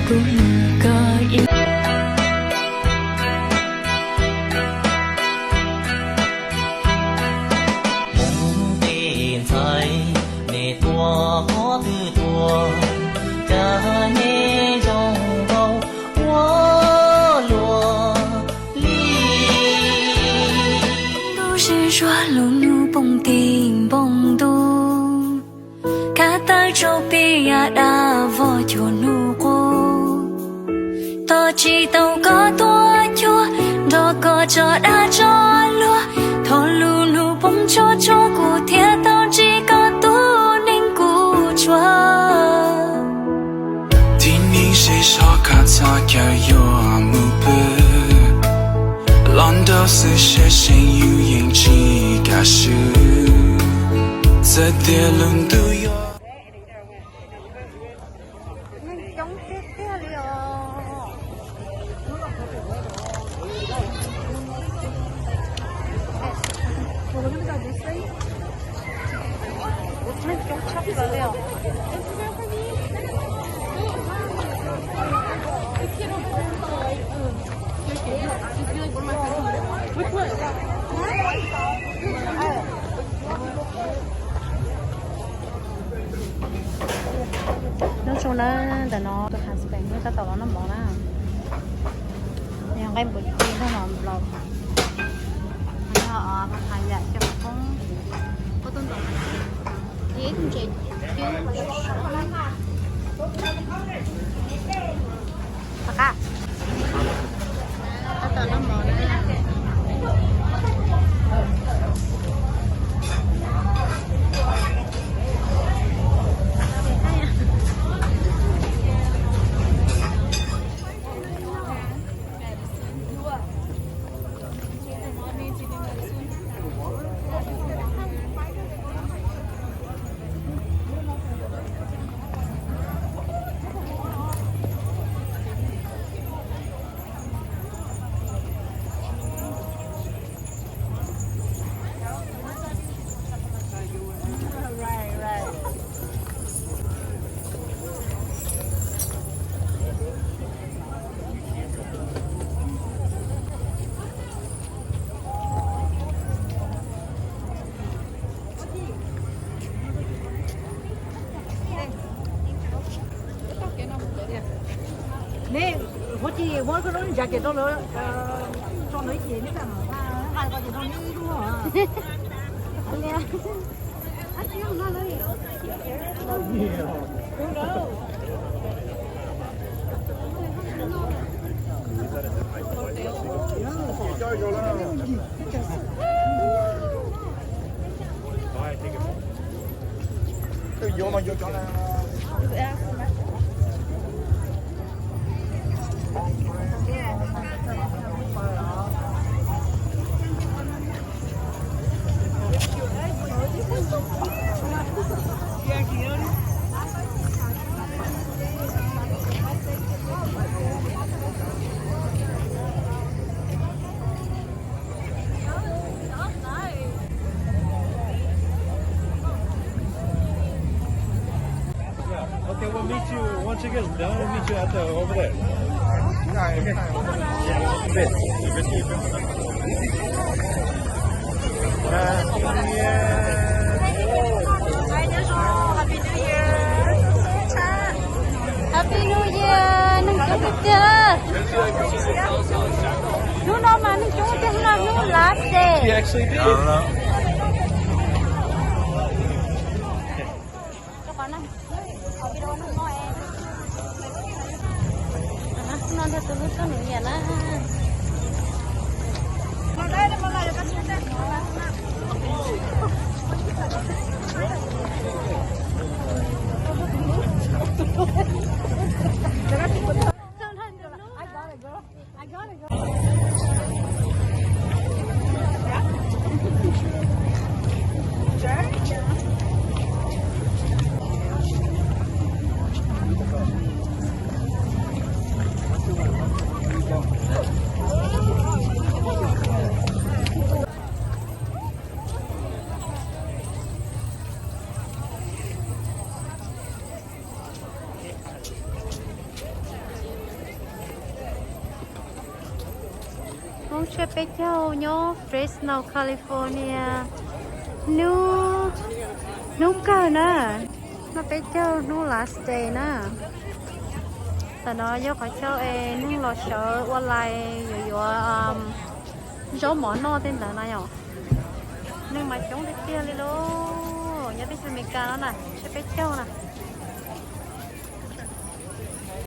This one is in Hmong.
Kuv mus koj ib. Hmoob tej ntxhais, nej tuaj qhov twg tuaj, cas nej zoo nkauj ua luaj li. Ntuj sib zuag lub hnub poob ti npoo ntuj, khav tawg tsau pib ya dab vog cuag hnub qub. Tos tsis tau koj tuaj cuag, nrog koj tso dag tso luag, thaum lub hnub poob tso tso kuv thiaj tau ntsib koj tus neeg kuv tshua. Tib neeg seb sov kha txog caw yuav mus pw, los nraum xwb seb seem yus yeej tsis kam swb, txawm tias lub ntuj yuav. Neeg coob tiag tiag li os. Neeg coob tshaj plaws li os. Nyob zoo na, ntawm no tus husband nws tab tom los noj mov na. Yog nqaij npum ci nrog mov nplaum. Yog hais yam xyoo koob, koj tuaj ntaus ib tug ntses cub. Tab tom noj mov na. Neb, huab tis huab koj lub ntsa ces rau lawv, tso lawv ces neb pam hais ko ces rau neb ib lub. Okay, we'll meet you once it gets done. We'll meet you at the over there. Happy New Year, neeg coob tiag tiag. Hnub no mas neeg coob tiag, hnub no hnub last day. Hnub no yog tus hlub koj niam na. Tsiab peb caug nyob Fresno, California. Hnub, hnub kawg na, hnub peb caug hnub last day na. Tam no yog qhov chaw es neeg los sawv ua lais yuav yuav zaub mov noj tej ntawd no yom. Neeg mas coob tiag tiag li lauj, nyob teb chaws Amelikas no na, tsiab peb caug na.